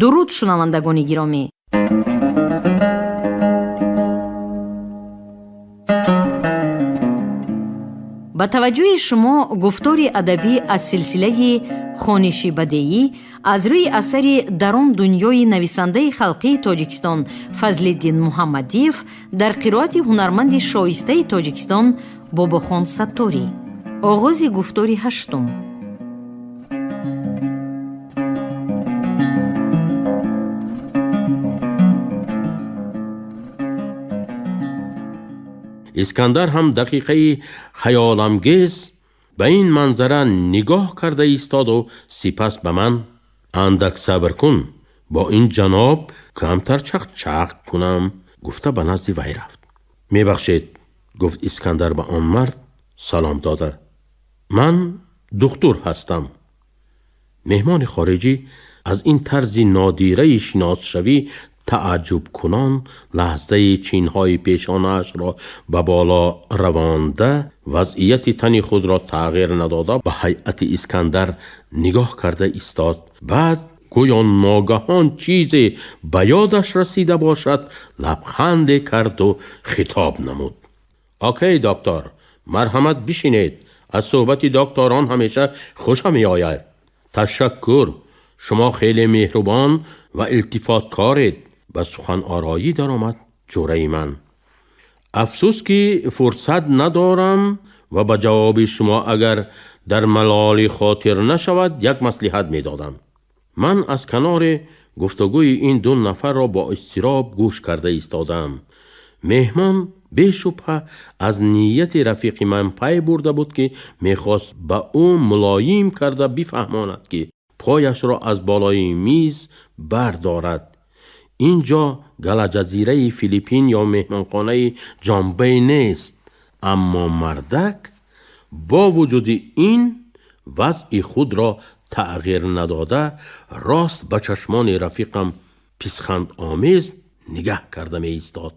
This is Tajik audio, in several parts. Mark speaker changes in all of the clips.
Speaker 1: Дуруд, шунавандагони гиромӣ. Ба таваҷҷӯҳи шумо гуфтори адабӣ аз силсилаи хониши бадеӣ аз рӯи асари «Дар он дунёи» нависандаи халқии Тоҷикистон Фазлиддин Муҳаммадиев дар қироати ҳунарманди шоистаи Тоҷикистон Бобохон Сатторӣ. Оғози гуфтори ҳаштум.
Speaker 2: Искандар ҳам дақиқаи хаёлангез ба ин манзара нигоҳ карда истоду сипас ба ман: «Андак сабр кун, бо ин ҷаноб камтар чақчақ кунам», гуфта ба назди вай рафт. «Мебахшед», гуфт Искандар ба он мард салом дода, «ман духтур ҳастам». Меҳмони хориҷӣ аз ин тарзи нодираи шиносшавӣ тааҷҷубкунон лаҳзаи чинҳои пешонаашро ба боло равонда, вазъияти тани худро тағйир надода, ба ҳайати Искандар нигоҳ карда истод. Баъд гӯё ногаҳон чизе ба ёдаш расида бошад, лабханде карду хитоб намуд: «Окей, доктор, марҳамат, бишинед. Аз суҳбати докторон ҳамеша хушам меояд. Ташаккур, шумо хеле меҳрубон ва илтифоткоред». Ба суханороӣ даромад ҷӯраи ман: «Афсӯс, ки фурсат надорам ва ба ҷавоби шумо, агар дар малоли хотир нашавад, як маслиҳат медодам». Ман аз канори гуфтугӯи ин ду нафарро бо изтироб гӯш карда истодаам. Меҳмон бешубҳа аз нияти рафиқи ман пай бурда буд, ки мехост ба ӯ мулоим карда бифаҳмонад, ки пояшро аз болои миз бардорад. Ин ҷо галаҷазираи Филиппин ё меҳмонхонаи Ҷомбей нест. Аммо мардак бо вуҷуди ин вазъи худро тағйир надода, рост ба чашмони рафиқам писхандомез нигаҳ карда меистод.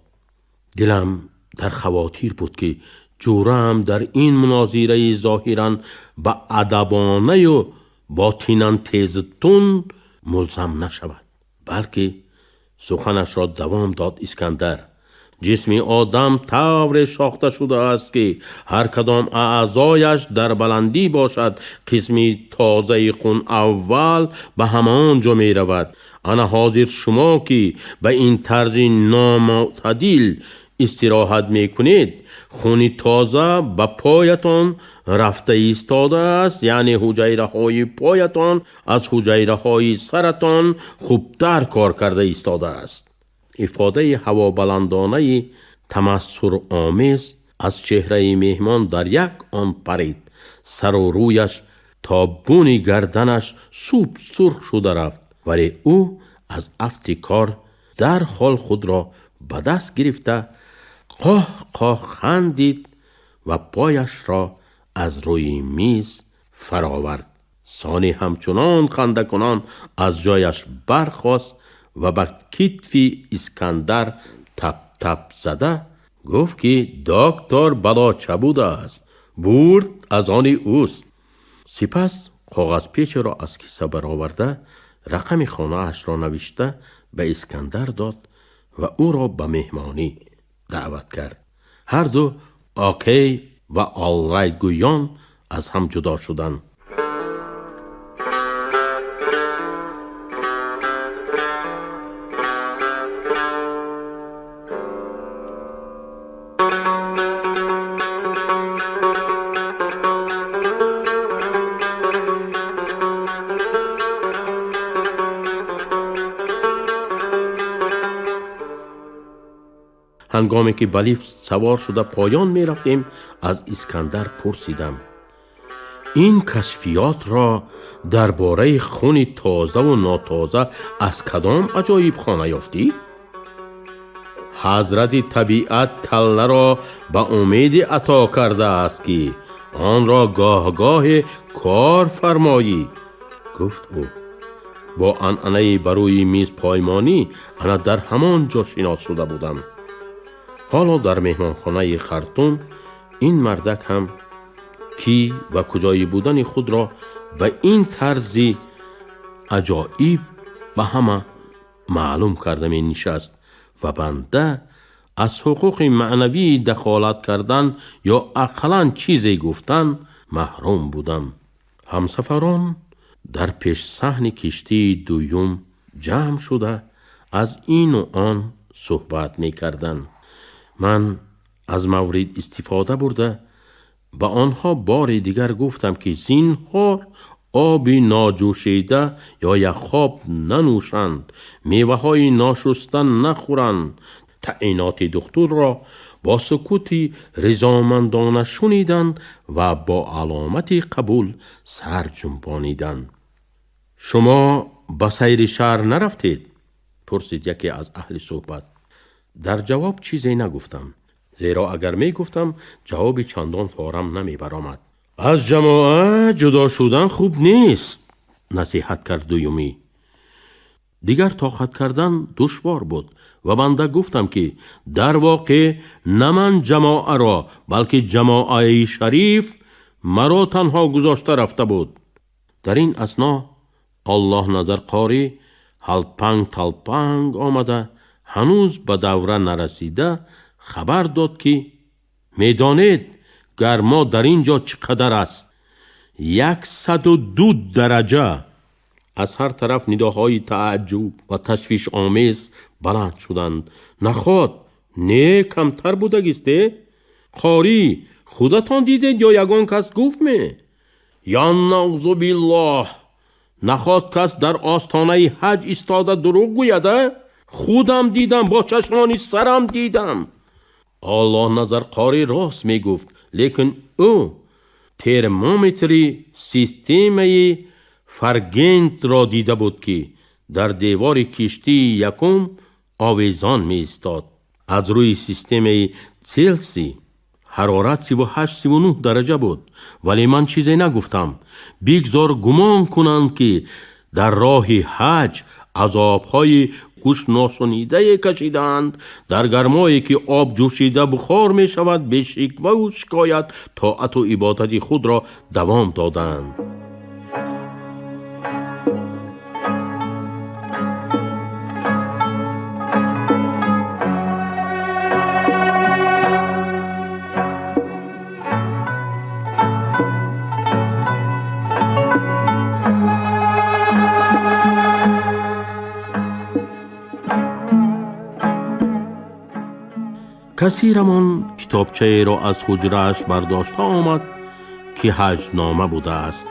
Speaker 2: Дилам дар хавотир буд, ки ҷӯраам дар ин мунозираи зоҳиран ба адабонаю ботинан тезтунд мулзам нашавад, балки суханашро давом дод Искандар: «Ҷисми одам тавре сохта шудааст, ки ҳар кадом аъзояш дар баландӣ бошад, қисми тозаи хун аввал ба ҳамон ҷо меравад. Ана ҳозир шумо, ки ба ин тарзи номӯътадил истироҳат мекунед, хуни тоза ба поятон рафта истодааст, яъне ҳуҷайраҳои поятон аз ҳуҷайраҳои саратон хубтар кор карда истодааст». Ифодаи ҳавобаландонаи тамассуромез аз чеҳраи меҳмон дар як он парид. Сару рӯяш то буни гарданаш суб сурх шуда рафт, вале ӯ аз афти кор дарҳол худро ба даст гирифта, қоҳ қоҳ хандид ва пояшро аз рӯи миз фаровард. Сони ҳамчунон хандакунон аз ҷояш бархост ва ба китфи Искандар таптап зада гуфт, ки доктор балоча будааст, бурд аз они ӯст. Сипас коғазпечеро аз киса бароварда, рақами хонаашро навишта ба Искандар дод ва ӯро ба меҳмонӣ даъват кард. Ҳарду окей ва олрайт гӯён аз ҳам ҷудо шуданд. Ҳангоме ки ба лифт савор шуда поён мерафтем, аз Искандар пурсидам: «Ин кашфиётро дар бораи хуни тозаву нотоза аз кадом аҷоибхона ёфтӣ?» «Ҳазрати табиат калларо ба умеде ато кардааст, ки онро гоҳ-гоҳе кор фармоӣ», гуфт ӯ. Бо анъанаи ба рӯи миз поймонӣ ана дар ҳамон ҷо шинос шуда будам. Ҳоло дар меҳмонхонаи Хартум ин мардак ҳам кӣ ва куҷоӣ будани худро ба ин тарзи аҷоиб Ба ҳама маълум карда менишаст ва банда аз ҳуқуқи маънавии дахолат кардан ё ақаллан чизе гуфтан маҳрум будам. Ҳамсафарон дар пешсаҳни киштии дуюм ҷамъ шуда аз ину он суҳбат мекарданд. Ман аз маврид истифода бурда ба онҳо бори дигар гуфтам, ки зинҳор оби ноҷӯшида ё яхоб нанӯшанд, меваҳои ношуста нахӯранд. Таъиноти духтурро бо сукути ризомандона шуниданд ва бо аломати қабул сар ҷунбониданд. Шумо ба сайри шаҳр нарафтед? Пурсид яке аз аҳли суҳбат. Дар ҷавоб чизе нагуфтам, зеро агар мегуфтам, ҷавоби чандон форам намебаромад. Аз ҷамоа ҷудо шудан хуб нест, насиҳат кард дуюмӣ. Дигар тоқат кардан душвор буд ва банда гуфтам, ки дар воқеъ на ман ҷамоаро, балки ҷамоаи шариф маро танҳо гузошта рафта буд. Дар ин асно Аллоҳназар қорӣ ҳалпанг талпанг омада, ҳанӯз ба давра нарасида хабар дод, ки медонед, гармо дар ин ҷо чӣ қадар аст? 102 дараҷа. Аз ҳар тараф нидоҳои тааҷҷуб ва ташвишомез баланд шуданд. Наход не камтар будагисте? Қорӣ, худатон дидед ё ягон кас гуфт ме? Ё наузу биллоҳ, наход кас дар остонаи ҳаҷ истода дурӯғ гӯяда? Худам дидам, бо чашмони сарам дидам. Аллоҳназар қорӣ рост мегуфт, лекин ӯ термометри системаи Фаренгейтро дида буд, ки дар девори киштии якум овезон меистод. Аз рӯи системаи Целсий ҳарорат 38-39 дараҷа буд, вале ман чизе нагуфтам. Бигзор гумон кунанд, ки дар роҳи ҳаҷ азобҳои гӯшношунидае кашидаанд, дар гармое ки об ҷӯшида бухор мешавад, бешикваву шикоят тоату ибодати худро давом додаанд. Касирамон китобчаеро аз ҳуҷрааш бардошта омад, ки ҳаҷнома будааст.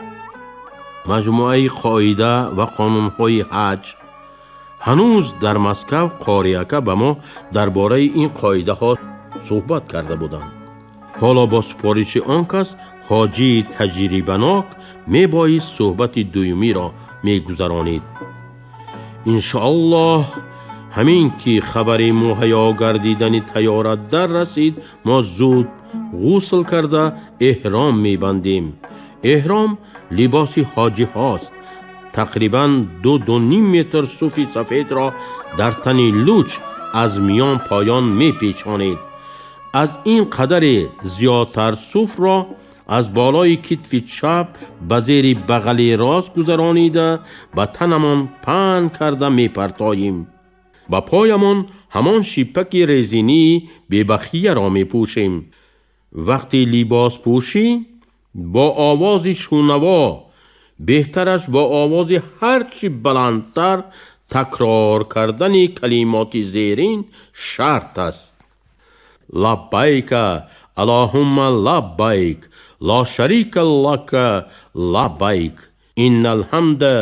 Speaker 2: Маҷмӯаи қоида ва қонунҳои ҳаҷ. Ҳанӯз дар Москав қориака ба мо дар бораи ин қоидаҳо суҳбат карда буданд. Ҳоло бо супориши он кас ҳоҷии таҷрибанок мебоист суҳбати дуюмиро мегузаронид. Иншоаллоҳ, ҳамин ки хабари муҳайё гардидани тайёра дар расид, мо зуд ғусл карда эҳром мебандем. Эҳром либоси ҳоҷиҳост. Тақрибан 2-2.5 метр суфи сафедро дар тани луч аз миён поён мепечонед. Аз ин қадаре зиёдтар суфро аз болои китфи чап ба зери бағали рост гузаронида, ба танамон паҳн карда мепартоем. Ба поямон ҳамон шиппаки резинии бебахияро мепӯшем. Вақти либоспӯшӣ бо овози шунаво, беҳтараш бо овози ҳарчи баландтар такрор кардани калимоти зерин шарт аст: Лаббайка аллоҳумма лаббайк, ло шарика лака лаббайк, иннал ҳамда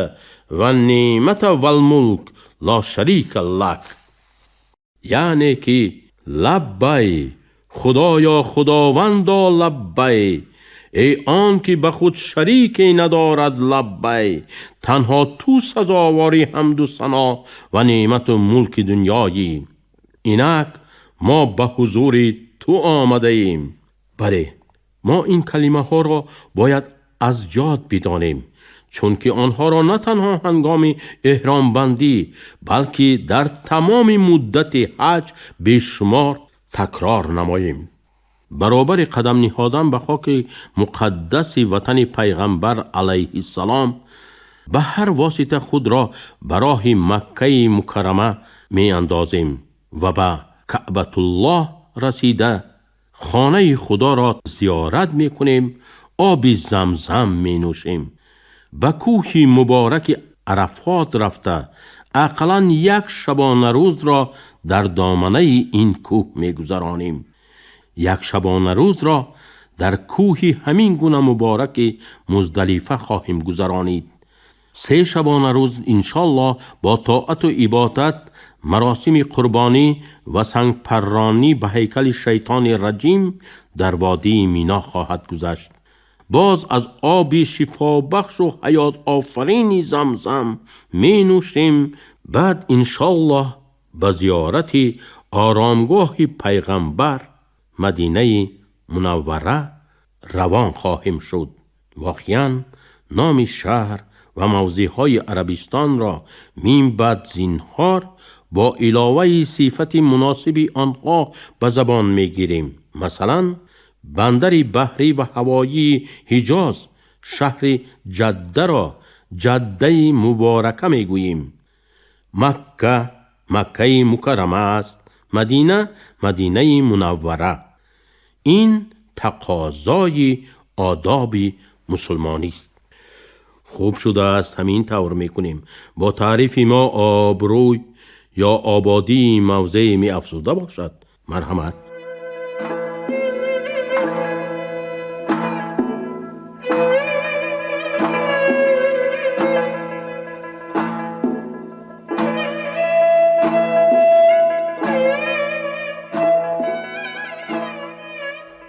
Speaker 2: ван-неъмата вал-мулк ло шарика лак. Яъне ки лаббай, худоё, худовандо, лаббай, эй он ки ба худ шарике надорад, лаббай, танҳо ту сазовори ҳамду сано ва неъмату мулки дунёӣ. Инак мо ба ҳузури ту омадаем. Бале, мо ин калимаҳоро бояд аз ёд бидонем, чунки онҳоро на танҳо ҳангоми эҳромбандӣ, балки дар тамоми муддати ҳаҷ бешумор такрор намоем. Баробари қадам ниҳодан ба хоки муқаддаси ватани пайғамбар алайҳиссалом. Ба ҳар восита худро ба роҳи Маккаи Мукаррама меандозем ва ба Каъбатуллоҳ расида хонаи Худоро зиёрат мекунем, оби Замзам менӯшем, ба кӯҳи мубораки Арафот рафта ақаллан як шабонарӯзро дар доманаи ин кӯҳ мегузаронем. Як шабонарӯзро дар кӯҳи ҳамин гуна мубораки Муздалифа хоҳем гузаронид. 3 шабонарӯз иншоллоҳ бо тоату ибодат, маросими қурбонӣ ва сангпарронӣ ба ҳайкали шайтони раҷим дар водии Мино хоҳад гузашт. Боз аз оби шифобахшу ҳаётофарини Замзам менӯшем. Баъд иншоллоҳ ба зиёрати оромгоҳи пайғамбар Мадинаи Мунаввара равон хоҳем шуд. Воқеан номи шаҳр ва мавзеъҳои Арабистонро минбаъд зинҳор бо иловаи сифати муносиби онҳо ба забон мегирем. Масалан, бандари баҳрӣ ва ҳавоии Ҳиҷоз шаҳри Ҷаддаро Ҷаддаи Муборака мегӯем. Макка Маккаи Мукаррама аст, Мадина Мадинаи Мунаввара. Ин тақозои одоби мусулмонист. Хуб шудааст, ҳамин тавр мекунем. Бо таърифи мо обрӯй ё ободии мавзеъ меафзуда бошад. Марҳамат.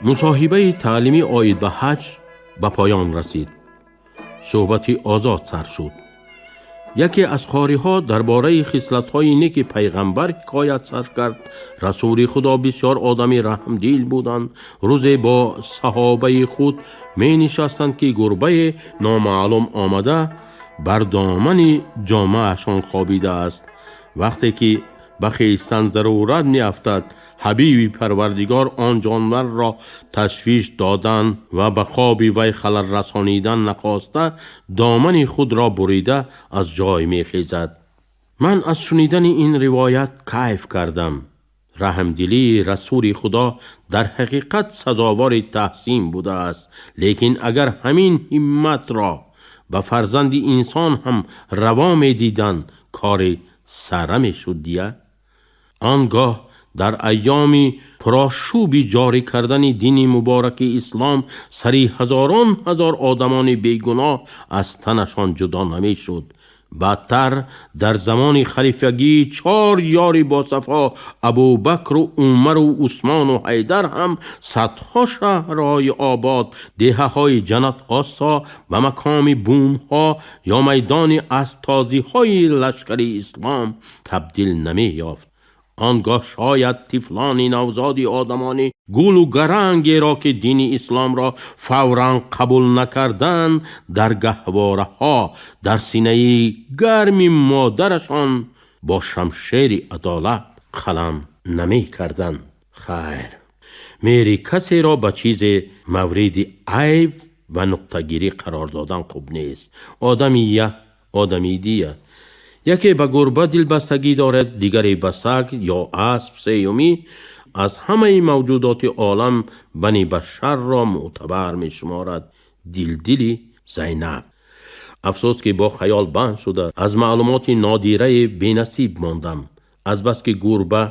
Speaker 2: Мусоҳибаи таълимӣ оид ба ҳаҷ ба поён расид. Суҳбати озод сар шуд. Яке аз қориҳо дар бораи хислатҳои неки пайғамбар ҳикоят сар кард. Расули Худо бисёр одами раҳмдил буданд. Рӯзе бо саҳобаи худ менишастанд, ки гурбае номаълум омада бар домани ҷомаашон хобидааст. Вақте ки ба хестан зарурат меафтад, ҳабиби Парвардигор он ҷонварро ташвиш додан ва ба хоби вай халал расонидан нахоста, домани худро бурида аз ҷой мехезад. Ман аз шунидани ин ривоят кайф кардам. Раҳмдилии Расули Худо дар ҳақиқат сазовори таҳсин будааст, лекин агар ҳамин ҳимматро ба фарзанди инсон ҳам раво медиданд, кори сара мешуд дия. Он гоҳ дар айёми пурошӯби ҷорӣ кардани дини мубораки ислом сари ҳазорон ҳазор одамони бегуноҳ аз танашон ҷудо намешуд. Баъдтар дар замони халифагии 4 ёри босафо Абубакру Умару Усмону Ҳайдар ҳам садҳо шаҳрҳои обод, деҳаҳои ҷаннатосо ба макоми бумҳо ё майдони асбтозиҳои лашкари ислом табдил намеёфт. Он гоҳ шояд тифлони навзоди одамони гулу гарангеро, ки дини исломро фавран қабул накарданд, дар гаҳвораҳо дар синаи гарми модарашон бо шамшери адолат қалам намекарданд. Хайр, меҳри касеро ба чизе мавриди айб ва нуқтагирӣ қарор додан хуб нест. Одами я, одами дия. Яке ба гурба дилбастагӣ дорад, дигаре ба саг ё асп, сеюмӣ аз ҳамаи мавҷудоти олам бани башарро мӯътабар мешуморад. Дилдили Зайнаб. Афсӯс, ки бо хаёл банд шуда аз маълумоти нодирае бенасиб мондам. Азбаски гурба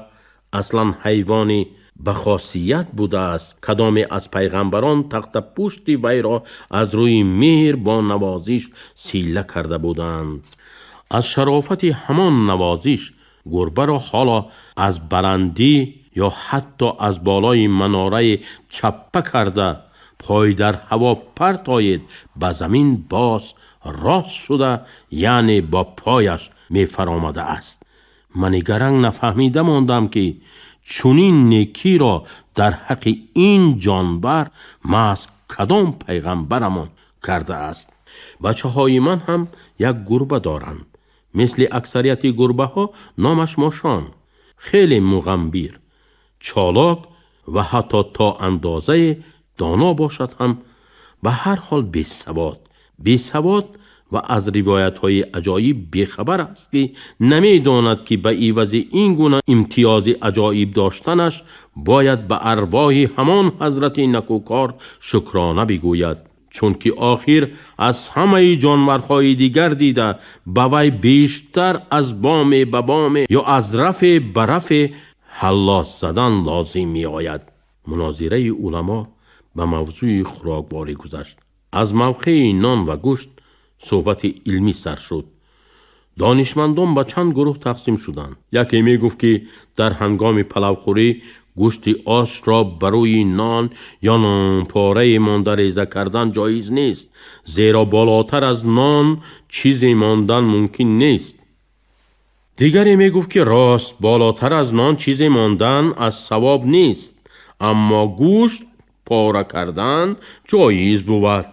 Speaker 2: аслан ҳайвони ба хосият будааст, кадоме аз пайғамбарон тахтапушти вайро аз рӯи меҳр бо навозиш сила карда буданд. Аз шарофати ҳамон навозиш гурбаро ҳоло аз баландӣ ё ҳатто аз болои манораи чаппа карда пой дар ҳаво партоед, ба замин боз рост шуда, яъне бо пояш мефаромадааст. Мани гаранг нафаҳмида мондам, ки чунин некиро дар ҳаққи ин ҷонвар маҳз кадом пайғамбарамон кардааст. Бачаҳои ман ҳам як гурба доранд. Мисли аксарияти гурбаҳо номаш Мошон, хеле муғамбир, чолок ва ҳатто то андозае доно бошад ҳам ба ҳар ҳол бесавод. Бесавод ва аз ривоятҳои аҷоиб бехабар аст, ки намедонад, ки ба ивази ин гуна имтиёзи аҷоиб доштанаш бояд ба арвоҳи ҳамон ҳазрати накӯкор шукрона бигӯяд, чунки охир аз ҳамаи ҷонварҳои дигар дида ба вай бештар аз боме ба боме ё аз рафе ба рафе ҳаллос задан лозим меояд. Мунозираи уламо ба мавзӯи хӯрокворӣ гузашт. Аз мавқеи нон ва гӯшт суҳбати илмӣ сар шуд. Донишмандон ба чанд гурӯҳ тақсим шуданд. Яке мегуфт, ки дар ҳангоми палавхӯрӣ гӯшти ошро ба рӯи нон ё нонпораe монда реза кардан ҷоиз нест, зеро болотар аз нон чизе мондан мумкин нест. Дигаре мегуфт, ки рост, болотар аз нон чизе мондан аз савоб нест, аммо гӯшт пора кардан ҷоиз бувад.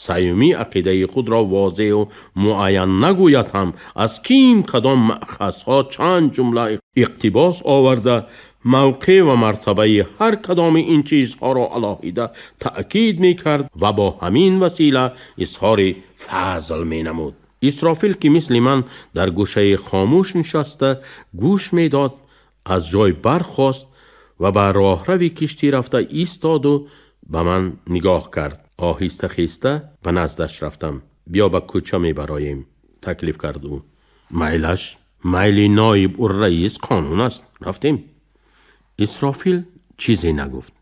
Speaker 2: Сеюмӣ ақидаи худро возеҳу муайян нагӯяд ҳам аз ким кадом маъхазҳо чанд ҷумла иқтибос оварда, мавқеъ ва мартабаи ҳар кадоми ин чизҳоро алоҳида таъкид мекард ва бо ҳамин васила изҳори фазл менамуд. Исрофил, ки мисли ман дар гӯшаи хомӯш нишаста гӯш медод, аз ҷой бархост ва ба роҳрави киштӣ рафта истоду ба ман нигоҳ кард. Оҳиста хеста ба наздаш рафтам. Биё, ба кӯча мебароем, таклиф кард ӯ. Майлаш, майли ноиб урраис қонун аст. Рафтем. Исрофил чизе нагуфт.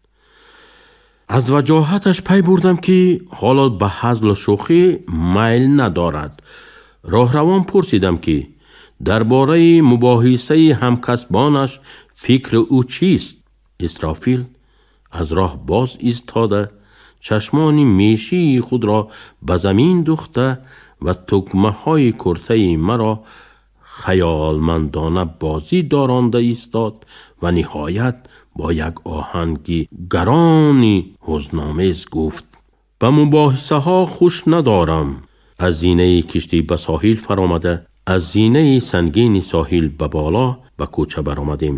Speaker 2: Аз ваҷоҳаташ пай бурдам, ки ҳоло ба ҳазлу шӯхӣ майл надорад. Роҳравон пурсидам, ки дар бораи мубоҳисаи ҳамкасбонаш фикри ӯ чист. Исрофил аз роҳ боз истода, чашмони мешии худро ба замин духта ва тугмаҳои куртаи маро хаёлмандона бозӣ доронда истод ва ниҳоят бо як оҳанги гарони ҳузномез гуфт: ба мубоҳисаҳо хуш надорам. Аз зинаи киштӣ ба соҳил фаромада, аз зинаи сангини соҳил ба боло ба кӯча баромадем.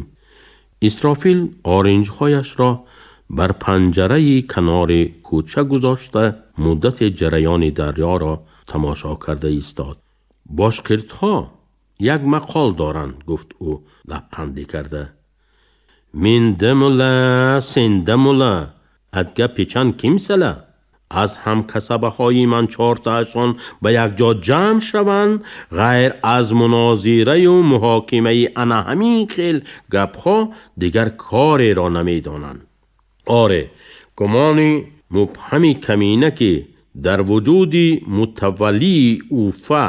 Speaker 2: Исрофил оринҷҳояшро бар панҷараи канори кӯча гузошта, муддате ҷараёни дарёро тамошо карда истод. Бошқирдҳо як мақол доранд, гуфт ӯ лабхандӣ карда: Menda mulla, senda mulla, atga pechan kim sala? Аз ҳамкасабаҳои ман чортаашон ба якҷо ҷамъ шаванд, ғайр аз мунозираю муҳокимаи ана ҳамин хел гапҳо дигар кореро намедонанд. Оре, гумони мубҳами камина, ки дар вуҷуди мутаваллии Уфа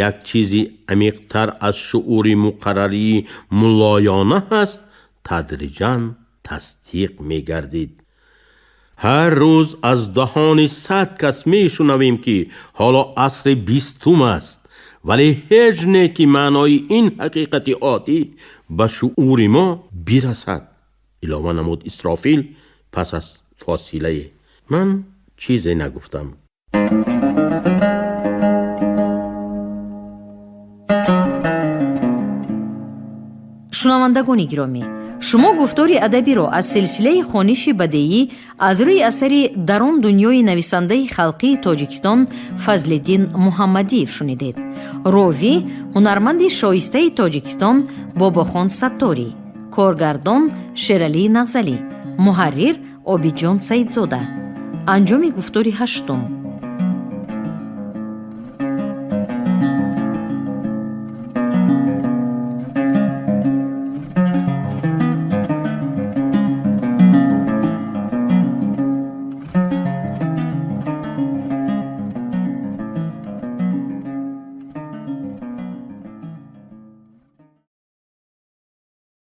Speaker 2: як чизи амиқтар аз шуъури муқаррарии муллоёна ҳаст, тадриҷан тасдиқ мегардид. Ҳар рӯз аз даҳони 100 кас мешунавем, ки ҳоло асри 20-ум аст, вале ҳеҷ не ки маънои ин ҳақиқати оддӣ ба шуъури мо бирасад, илова намуд Исрофил пас аз фосилае. Ман чизе нагуфтам.
Speaker 1: Шунавандагони гиромӣ, шумо гуфтори адабиро аз силсилаи хониши бадеӣ аз рӯи асари «Дар он дунёи» нависандаи халқии Тоҷикистон Фазлиддин Муҳаммадиев шунидед. Ровӣ ҳунарманди шоистаи Тоҷикистон Бобохон Сатторӣ, коргардон Шералии Нағзалӣ, муҳаррир Обидҷон Саидзода. Анҷоми гуфтори ҳаштум.